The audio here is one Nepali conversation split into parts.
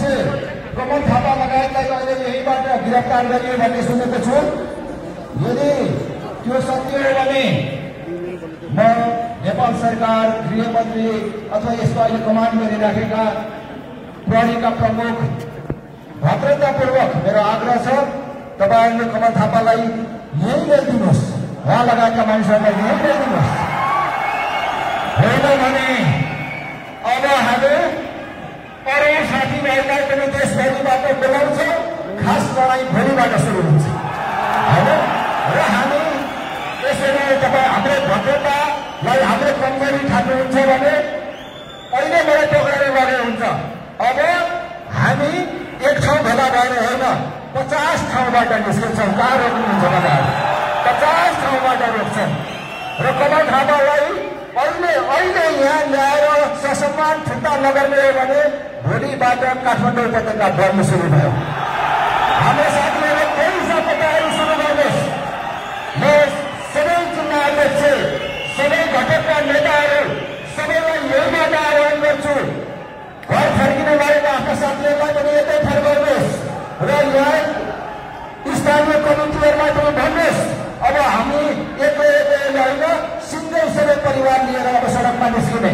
मान्छे प्रमोद थापा लगायतलाई अहिले यहीबाट गिरफ्तार गरियो भन्ने सुनेको छु। यदि त्यो सत्य हो भने म नेपाल सरकार, गृहमन्त्री अथवा यसको अहिले कमान्ड गरिराखेका प्रहरीका प्रमुख भद्रतापूर्वक मेरो आग्रह छ, तपाईहरुले कमल थापालाई यही ल्याइदिनुहोस्, उहाँ लगायतका मानिसहरूलाई यही ल्याइदिनुहोस्। होइन भने अब हामी अरू साथीभाइलाई पनि देशभरिबाट बोलाउँछौँ, खास लडाईँ भोलिबाट सुरु हुन्छ होइन। र हामी यसरी तपाईँ हाम्रो भद्रतालाई हाम्रो कमजोरी ठान्नुहुन्छ भने पहिलेबाट टोकेर लगे हुन्छ। अब हामी एक ठाउँ भेला भएर होइन 50 ठाउँबाट निस्किन्छौँ। कहाँ रोक्नुहुन्छ मलाई? 50 ठाउँबाट रोक्छौँ। र कमल थापालाई अहिले यहाँ ल्याएर ससम्मान ठुटा नगर्ने हो भने भोलिबाट काठमाडौँ उपत्यका बढ्न सुरु भयो। हाम्रो साथीहरू केही सपताहरू सुरु गर्नुहोस्। म सबै जिल्ला अध्यक्ष, सबै घटकका नेताहरू सबैलाई यहीबाट आह्वान गर्छु, घर फर्किनु भएको आफ्ना साथीहरूलाई पनि यतै फर्काउनुहोस् र यहाँ स्थानीय कमिटीहरूलाई पनि भन्नुहोस्, अब हामी एक्लै होइन सिङ्गै सबै परिवार लिएर अब सडकमा निस्किने।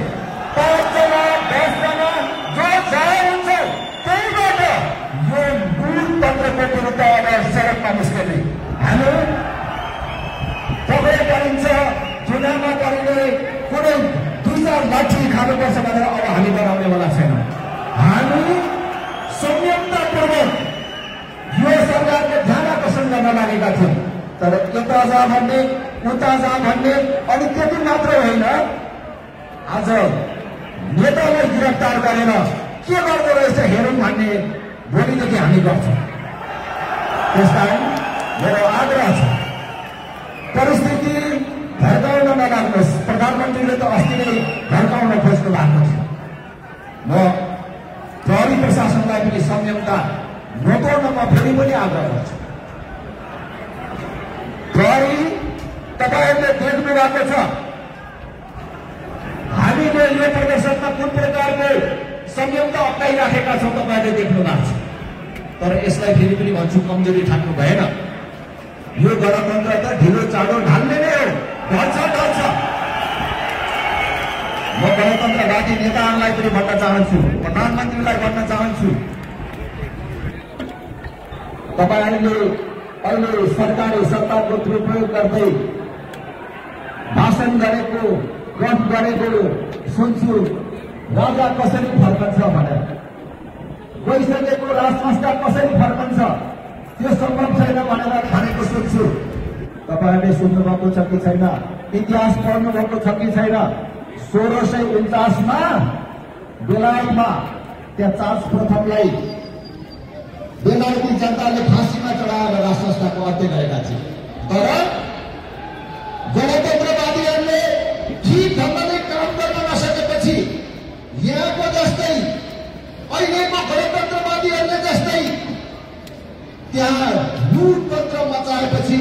5 जना 10 जना जो जहाँ हुन्छ त्यहीबाट यो लोकतन्त्रको विरुद्ध अब सडकमा निस्किने। हामी पक्रै परिन्छ, चुनावमा परिने कुनै 2-4 लाठी खानुपर्छ भनेर अब हामी बनाउनेवाला छैन। हामी संयमतापूर्वक यो सरकारको ध्यान आकर्षण गर्न लागेका थियौँ, तर यता जा भन्ने उता जा भन्ने अनि त्यति मात्र होइन, आज नेतालाई गिरफ्तार गरेर के गर्दो रहेछ हेरौँ भन्ने भोलिदेखि हामी गर्छौँ। त्यसकारण मेरो आग्रह छ, परिस्थिति भड्काउन नलाग्नुहोस्। प्रधानमन्त्रीले त अस्ति नै भड्काउन खोज्नु भएको थियो। म प्रहरी प्रशासनलाई पनि संयमता नतोड्नमा फेरि पनि आग्रह गर्छु। प्रहरी तपाईहरुले देख्नु भएको छ, हामीले यो प्रदर्शनमा कुन प्रकारको संयमता अप्नाइराखेका छौँ तपाईहरुले देख्नु भएको छ। तर यसलाई फेरि पनि भन्छु, कमजोरी ठान्नु भएन। यो गणतन्त्र त ढिलो चाँडो ढाल्ने नै हो, ढल्छ। म गणतन्त्रवादी नेताहरूलाई पनि भन्न चाहन्छु, प्रधानमन्त्रीलाई भन्न चाहन्छु, तपाईहरुले अहिले सरकारी सत्ताको दुरुपयोग गर्दै भाषण गरेको, गफ गरेको सुन्छु, राजा कसरी फर्कन्छ भनेर, गइसकेको राजसंस्था कसरी फर्कन्छ त्यो सम्भव छैन भनेर भनेको सुन्छु। तपाईहरुले सुन्नुभएको छ कि छैन? इतिहास पढ्नुभएको छ कि छैन? 1649 मा बेलायतमा त्यहाँ चार्ल्स प्रथमलाई बेलायती जनताले फाँसीमा चढाएर राजसंस्थाको अन्त्य गरेका थिए। तर गणतन्त्रवादीहरूले ठिक ढङ्गले काम गर्न नसकेपछि यहाँको जस्तै अहिलेको गणतन्त्रवादीहरूले जस्तै त्यहाँ लुटतन्त्र मचाएपछि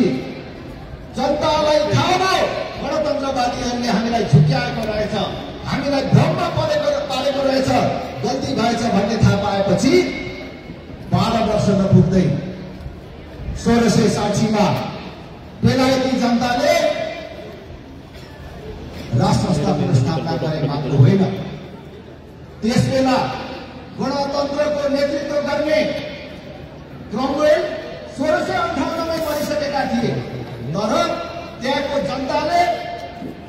जनतालाई थाहा भयो गणतन्त्रवादीहरूले हामीलाई झुक्याएको रहेछ, हामीलाई भ्रममा पारेको रहेछ, गल्ती भएछ भन्ने थाहा पाएपछि 12 वर्ष नपुग्दै 1660 मा बेलायती जनताले राजसंस्थाको स्थापना गरे मात्र होइन, त्यसबेला गणतन्त्रको नेतृत्व गर्ने क्रमवेल 1658 मै मरिसकेका थिए। तर त्यहाँको जनताले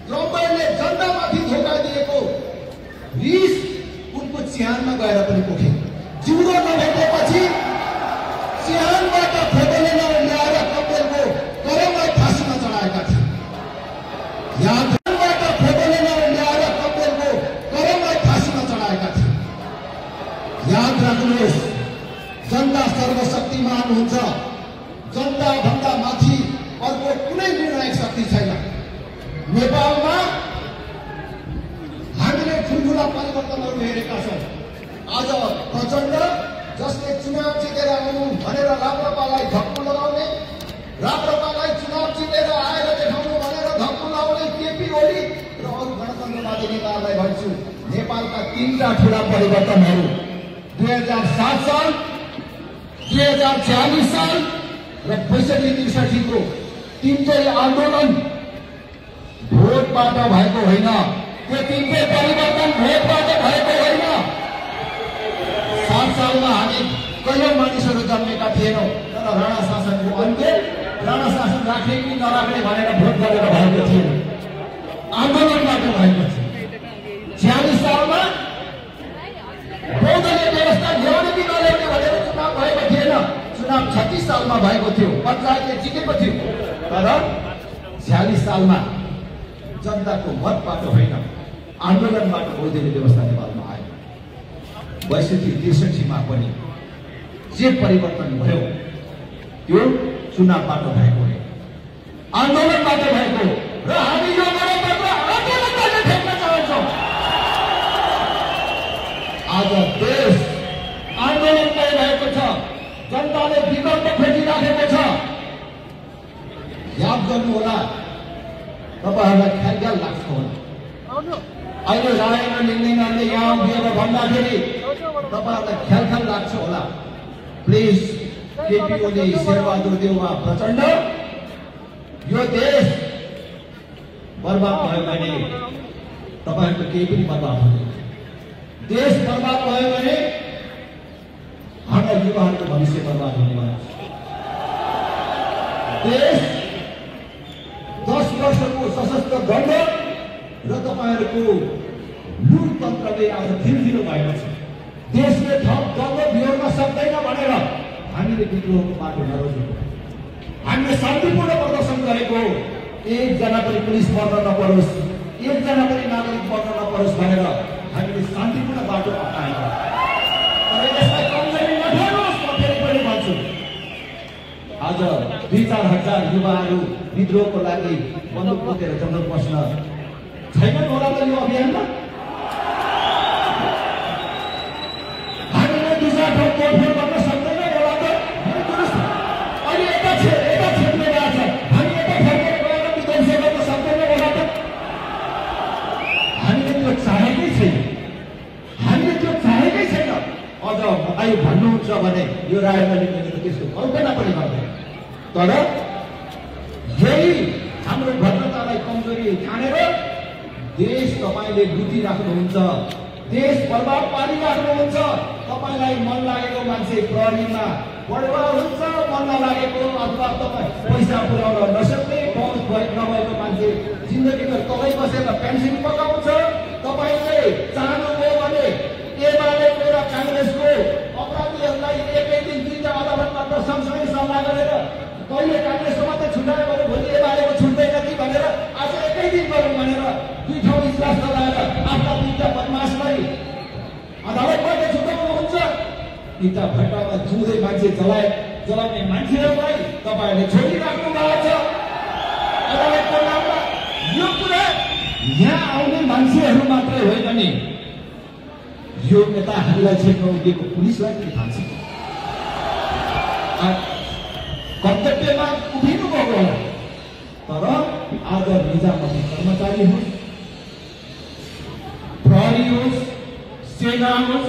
क्रमवेलले जनतामाथि धोका दिएको रिस उनको चिहानमा गएर पनि पुगे। जिउँदो नभेटेपछि चिहानबाट फोटोले ल्याएर क्रमवेलको करमलाई फाँसीमा चढाएका थिए। चिहानबाट फोटोले ल्याएर क्रमवेलको करमलाई फाँसीमा चढाएका थिए। याद राख्नुहोस्, जनता सर्वशक्तिमान हुन्छ, जनता भन्दा माथि अर्को कुनै निर्णायक शक्ति छैन। नेपालमा हामीले ठुल्ठुला परिवर्तनहरू हेरेका छौँ। आज प्रचण्ड जसले चुनाव जितेर आउनु भनेर राप्रपालाई धक्कु लगाउने, राप्रपालाई चुनाव जितेर आएर देखाउनु भनेर धक्कु लगाउने केपी ओली र अरू गणतन्त्रवादी नेताहरूलाई भन्छु, नेपालका 3टा ठुला परिवर्तनहरू 2007 साल 2046 साल र 65-63 को तीनटै आन्दोलन भोटबाट भएको होइन। त्यो तीनटै परिवर्तन भोटबाट भएको होइन। 7 सालमा हामी कयौं मानिसहरू जन्मेका थिएनौं, तर राणा शासनको अन्त्य, राणा शासन राख्ने कि नराख्ने भनेर भोट गरेर भएको थिएन, आन्दोलनबाट भएको थियो। 46 सालमा बहुदलीय व्यवस्था ल्याउने कि नल्याउने भनेर चुनाव भएको थिएन। चुनाव 36 सालमा भएको थियो, पञ्चायतले जितेको थियो, तर 46 सालमा जनताको मतबाट होइन, आन्दोलनबाट बहुदलीय व्यवस्था नेपालमा आयो। 62-63 मा पनि जे परिवर्तन भयो त्यो चुनावबाट भएको हो, आन्दोलनबाट भएको हो र हामी यो गणतन्त्र आन्दोलनबाट फेर्न चाहन्छौँ। आज देश आन्दोलनमै भएको छ, जनताले विकल्प खोजिराखेको छ। याद गर्नुहोला, तपाईँहरूलाई ख्याल लाग्छ होला। अहिले रायमा लिङ्गेनले यहाँ उभिएर भन्दाखेरि तपाईँहरूलाई ख्याल लाग्छ होला। प्लिज केपी ओली, शेरबहादुर देउवा, प्रचण्ड, यो देश बर्बाद भयो भने तपाईँहरूको केही पनि बर्बाद हुँदैन। देश बर्बाद भयो भने हाम्रा युवाहरूको भविष्य बर्बाद हुनेवाला छ। देश 10 वर्षको सशस्त्र दण्ड र तपाईँहरूको लुटतन्त्रले आज ढिलो भएको छ। देशले थप दण्ड बिहोर्न सक्दैन भनेर हामीले विद्रोहको बाटो नरोजेको, हामीले शान्तिपूर्ण प्रदर्शन गरेको, एकजना पनि पुलिस मर्न नपरोस्, एकजना पनि नागरिक मर्न नपरोस् भनेर हामीले शान्तिपूर्ण बाटो अपनाएको। तर यसलाई कमजोरी नठानुहोस्, म फेरि पनि भन्छु। आज 2-4 हजार युवाहरू विद्रोहको लागि बन्दुक बोकेर जङ्गल पस्न छैनन् होला त यो अभियानमा। हामीले दुसरा ठाउँ तोडफोड गर्न सक्दैनौँ होला त। अहिले यता क्षेत्रमा छ, हामी यता फर्केर गएर विध्वंस गर्न सक्दैनौँ होला त। हामीले त्यो चाहेकै छैन, हामीले त्यो चाहेकै छैन। अझ अहिले भन्नुहुन्छ भने यो राजनीतिले त्यसको कल्पना पनि गर्दैन। तर यही हाम्रो भद्रतालाई कमजोरी ठानेर देश तपाईले लुटिराख्नुहुन्छ, देश बर्बाद पारिराख्नुहुन्छ। तपाईलाई मन लागेको मान्छे प्रहरीमा बढुवा हुन्छ, मन नलागेको अथवा तपाईँ पैसा पुर्याउन नसक्ने पहुँच नभएको मान्छे जिन्दगीको तलै बसेर पेन्सन पकाउँछ। तपाईले चाहनुभयो भने एमालेको र काङ्ग्रेसको अपराधीहरूलाई एकै दिन 2टा अदालतमा सँगसँगै सल्लाह गरेर कहिले काङ्ग्रेसको मात्रै छुट्यायो भने भोलि एमालेको छुट्दैन कि भनेर आज एकै दिन गरौँ भनेर 2 ठाउँ इजलास गराएर आफ्ना 2टा बदमासलाई अदालतबाट छुट्याउनुहुन्छ। इटा भट्टामा जुँदै मान्छे जलाउने मान्छेहरूलाई तपाईँहरूले छोडिराख्नु भएको छ अदालतको नाममा। यो कुरा यहाँ आउने मान्छेहरू मात्रै होइन नि, यो नेताहरूलाई क्षेत्रमा उभिएको पुलिसलाई पनि थाहा छ। कर्तव्यमा उभिनु भएको होला, तर आज निजामती कर्मचारी होस्, प्रहरी होस्, सेना होस्,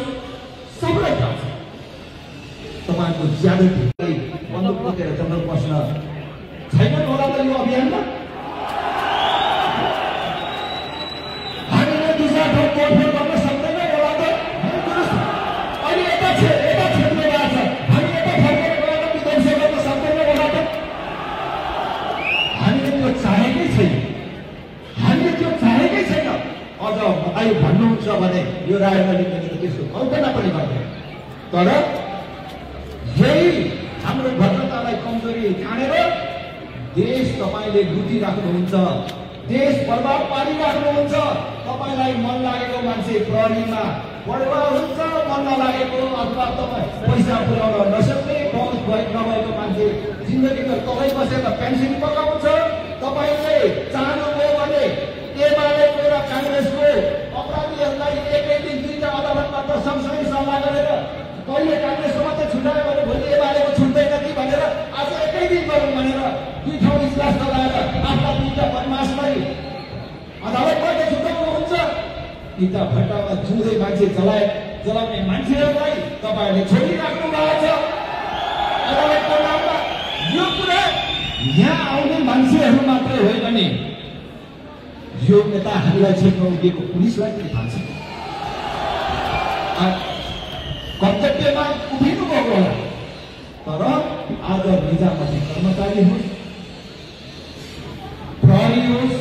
सबैलाई थाहा छ तपाईँको ज्यादतीलाई बन्दुक बोकेर जङ्गल पस्न छैनन् होला त यो अभियानमा। हामीले दुसरा ठाउँ तोडफोड गर्न सक्दैनौँ होला त। अहिले यता क्षेत्रमा छ, हामी यता फर्केर गएर विध्वंस गर्न सक्दैनौँ होला त। हामीले त्यो चाहेकै छैन, हामीले त्यो चाहेकै छैन। अझ अहिले भन्नुहुन्छ भने यो राजनीतिले त्यसको कल्पना पनि गर्दैन। तर यही हाम्रो भद्रतालाई कमजोरी ठानेर देश तपाईले लुटिराख्नुहुन्छ, देश बर्बाद पारिराख्नुहुन्छ। तपाईलाई मन लागेको मान्छे प्रहरीमा बढुवा हुन्छ, मन नलागेको अथवा तपाईँ पैसा पुर्याउन नसक्ने पहुँच नभएको मान्छे जिन्दगीको तलै बसेर पेन्सन पकाउँछ। तपाईँले चाहनुभयो भने एमालेको र काङ्ग्रेसको अपराधीहरूलाई एकै दिन 2टा अदालतबाट सँगसँगै सल्लाह गरेर कहिले काङ्ग्रेसको मात्रै छुट्यायो भने भोलि एमालेको छुट्दैन कि भनेर आज एकै दिन गरौँ भनेर 2 ठाउँ इजलास गराएर आफ्ना 2टा बदमासलाई अदालतबाट छुट्याउनुहुन्छ। इटा भट्टामा जुँदै मान्छे जलाउने मान्छेहरूलाई तपाईँहरूले छोडिराख्नु भएको छ। अदालतको नाममा यो कुरा यहाँ आउने मान्छेहरू मात्रै होइन नि, यो नेताहरूलाई छेक्न उभिएको पुलिसलाई पनि थाहा छ। कर्तव्यमा उभिनु भएको होला, तर आज निजामती कर्मचारी होस्, प्रहरी होस्,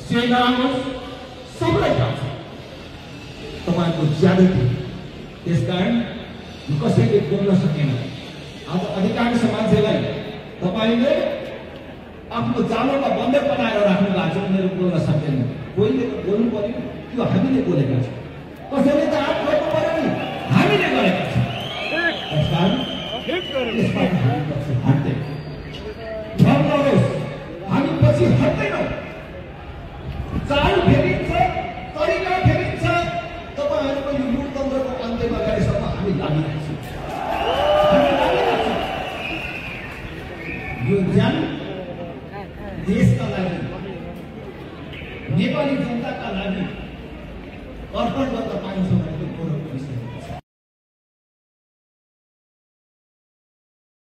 सेना होस्, सबलाई थाहा छ तपाईँको ज्यादती। त्यसकारण कसैले बोल्न सकेन। आज अधिकांश मान्छेलाई तपाईँले आफ्नो जालोमा बन्द बनाएर राख्नु भएको छ, उनीहरू बोल्न सक्दैन। कोहीले त बोल्नु पर्यो, त्यो हामीले बोलेका छौँ। कसैले त हात गर्नु पर्यो नि, हामीले गरेका छौँ। त्यसकारण यसबाट हामी पछि हट्दैन। भ्रम नहोस्, हामी पछि हट्दैनौँ। चाल फेरिन्छ, तरिका फेरिन्छ, तपाईँहरूको यो लोकतन्त्रको अन्त्यमा गरेसम्म हामी लागिरहेछौँ। यो ज्यान देशका लागि, नेपाली जनताका लागि अर्पण गर्न पाइन्छ भनेको